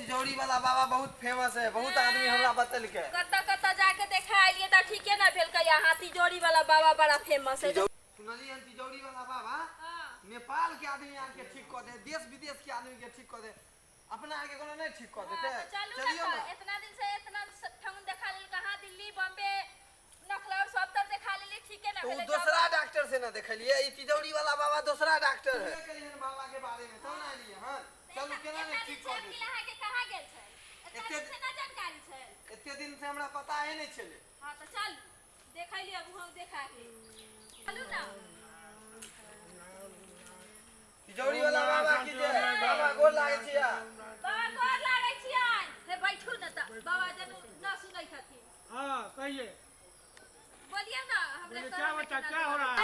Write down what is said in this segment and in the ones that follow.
तिजौरी वाला बाबा बहुत फेमस है, बहुत आदमी हमरा बतलकै। कतऽ कतऽ जाके देखा एलियै तऽ ठीके ना भेलकै। यहाँ तिजोरी वाला बाबा बड़ा फेमस है। सुनलियै हन तिजौरी वाला बाबा नेपाल के आदमी आर के ठीक कऽ दे, देश विदेश के आदमी के ठीक कऽ दे, अपना आर के कोनो नहीं ठीक कऽ देते। हाँ, तो चलू ना। चलियौ तऽ ना। इतना दिन से इतना ठंग देखा लेल, कहाँ दिल्ली बॉम्बे नखलौर सब तर देखा लेली, ठीके ना तो उ भेलै। दोसरा डॉक्टर से ना देखलियै, ई तिजौरी वाला बाबा दोसरा डॉक्टर है। हन बाबा के बारे में तब ना एलियै हन। चलू, केना इतना ने दिन ठीक से कऽ देते। अहाँके कहाँ गेल छै? इतना दिन से ना जानकारी छै? एते दिन से हमरा पता ही नहीं छलै। हाँ तऽ चल, देखै लिअ, वहाँ देखा के चलू ना। तिजौरी वाला बाबा की जय! बाबा, गोर लागै छियै। बाबा, गोर लागै छियनि। हे, बैठू ने तऽ बाबा, जनु न सुनै छथिन। हाँ, कहिए। बोलिए ना हमरे। बोलिए, सर क्या हमें बच्चा, केना क्या हो रहा है?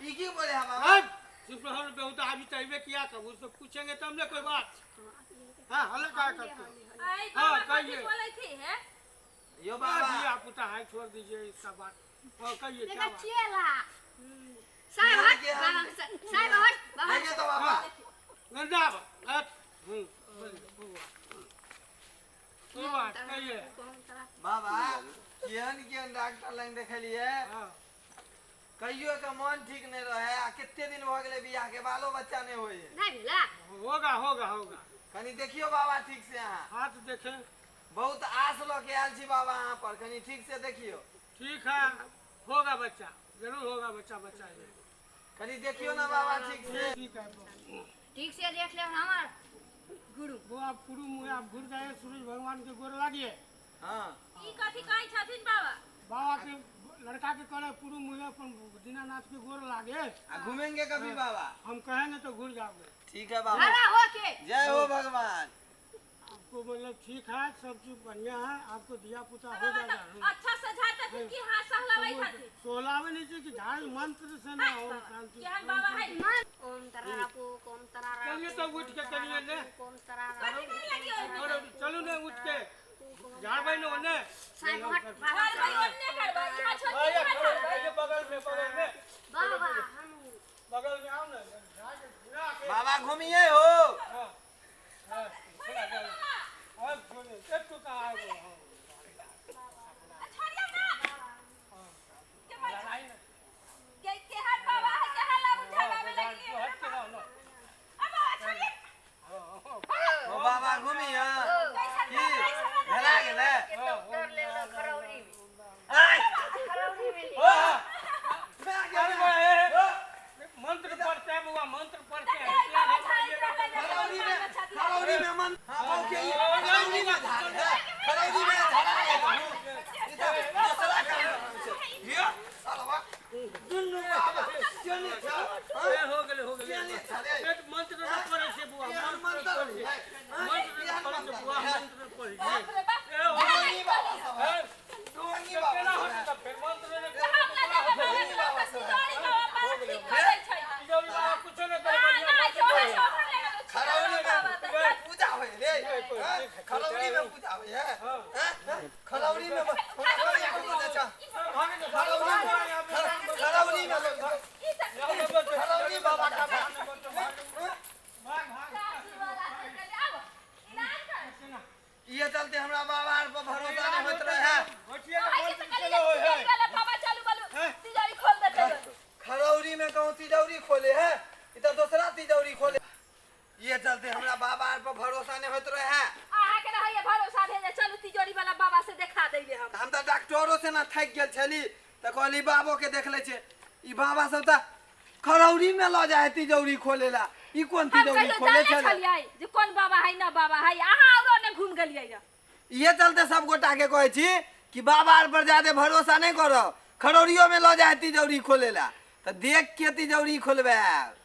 ई की बोले है बाबा? हाँ, चुप रहो ना, बहुत अभी तैबे किया, कब उससे पूछेंगे तब ने कोई बात। हाँ, हल्ला क्या करते हो? आई हाँ, बाबा, कथी कहिए। बोलै थी है? यो हाँ बाबा। जी, आप उठा है, छोड़ दीजिए इसका बात। हाँ, कहिए, क्या बात? देखिए तो बाबा। गंदा बात। बोलिए, वो बात। वो बात कहिए। बाबा, केहन केहन डॉक्टर लग देखलियै, कहियो के मन ठीक नहीं रहे, आ कते दिन भऽ गेलै बियाह के, बालो बच्चा नहीं होय। होगा, होगा, होगा। कनी देखियो बाबा ठीक से अहाँ। हाथ देखें। बहुत आस लऽ के आयल छी बाबा अहाँ पर, कनी ठीक से देखियो। ठीक है, होगा बच्चा, जरूर होगा बच्चा, बच्चा है। कनी देखियो ना बाबा ठीक से। ठीक है। ठीक से देख ले हमार गुरु। वो आप गुरु मुँह आप घुर जाए, सूरज भगवान के गोर लागिए। हाँ। ई कथी कहै छथिन बाबा? बाबा के लड़का के करे पूर्व मुँह अपन दीनानाथ के गोर लागे। आ घूमेंगे कभी बाबा? हम कहेंगे तो घुर जाओगे। ठीक है बाबा। खड़ा होके। जय हो भगवान। आपको मतलब ठीक है, सब चीज बढ़िया है, आपको दिया पुता हो बाबा जाएगा। तऽ अच्छा से झाड़तथिन कि हाथ सहलबै छथिन? सोहलावे नहीं चाहिए कि झाड़ मंत्र से ना हो शांति। केहन बाबा है। चलिए तो उठ के चलिए ने। कथी करे लगियो? और चलो ने, उठ के झाड़ भाई ने ओने। झाड़बै ओन्ने करबै, यहाँ छोटी कहाँ झाड़बै? बगल में, बगल में। बाबा, हम बगल में आओ ना, झाड़ के घुरा के। बाबा, घूमिए हो। हाँ हाँ, थोड़ा चलो। और छोड़े एक तो कहाँ है वो? हाँ। छोड़ियौ ना के भाई। लड़ाई ना। के केहन बाबा है, केहन लागू झगावे लगिए। हट के रहो ना। अब बाबा, छोड़िए। ओ बाबा, घूमिए। कैसन की बाबा है समझ भेला गेलै? खरौरी में। आय! खरौरी में। ओ, भए अरे गेलै। बा, ए, ए, मंत्र पढ़ते हैं बुआ, मंत्र पढ़ते हैं। बाबा झाड़ैत रहलै। खरौरी में, खरौरी में मन, हाँ, बहु के ई खरौरी में झाड़ है, खरौरी में झाड़ा है। ई तऽ दोसरा काम छै हियो सालवा, दुनू बाबा केने छ? ए, हो गेलै, हो गेलै। केने छ रे? एक मंत्र न पढ़ै छै बुआ। केहन मंत्र मंत्र पढ़ै छै। है? मंत्र न केहन पढ़ै छै मंत्र बुआ, है? मंत्र पढ़ै छै। बाप रे बाप। ए, हो ढोंगी बाबा सब है, ए, ढोंगी बाबा केना सब होतै है। तऽ फेर मंत्र नहि हम ना जाने बाबा, बाबा तऽ सब है। तिजोरी बाबा बड़ा ठीक करै छै। तिजोरी बाबा कुछो नहि करै। ना बढ़िआँ ना मंत्र सोहर पढ़ै। सोहर लगल छै। खरौरी में बाबा तऽ पूजा होय रे, हाँ? खरौरी में पूजा होय है, हाँ? खरौरी में खरौरी में पूजा छ। खरौरी में, खरौरी में, खरौरी बाबा का। भाग, भाग। आब इलाज कर। ये चलते हमरा बाबा आर पर भरोसा नहीं होइत रहे। बैठिए ना, आइ मंत्र से चलो होय है। तिजोरी वाला बाबा, चलू बोलू, तिजोरी खोल देतै। खरौरी में कहूँ तिजौरी खोले है, ई तऽ दोसरा तिजौरी खोले। ये चलते हमरा बाबा आर पर भरोसा नहीं होइत रहे। अहाँके रहैए भरोसा भेजे, चलू तिजोरी वाला बाबा से देखा दैले हम। हम तऽ डॉक्टरो से ना थाकि गेल छली, तऽ कहली बाबो के देख लै छै। ई बाबा सब तऽ खरौरी में लऽ जाइ है तिजौरी खोले ला। ई कोन हम तिजौरी कहियो खोले जाने छलै? छलियै जे कोन बाबा है ना बाबा है, अहाँ औरो ने घूम गेलियै रह। इहे चलते सब गोटा के कहै छी कि बाबा आर पर ज्यादे भरोसा नहीं करब, खरौरियो में लऽ जाइ है तिजौरी खोले ला, तऽ देख के तिजौरी खोलबायब।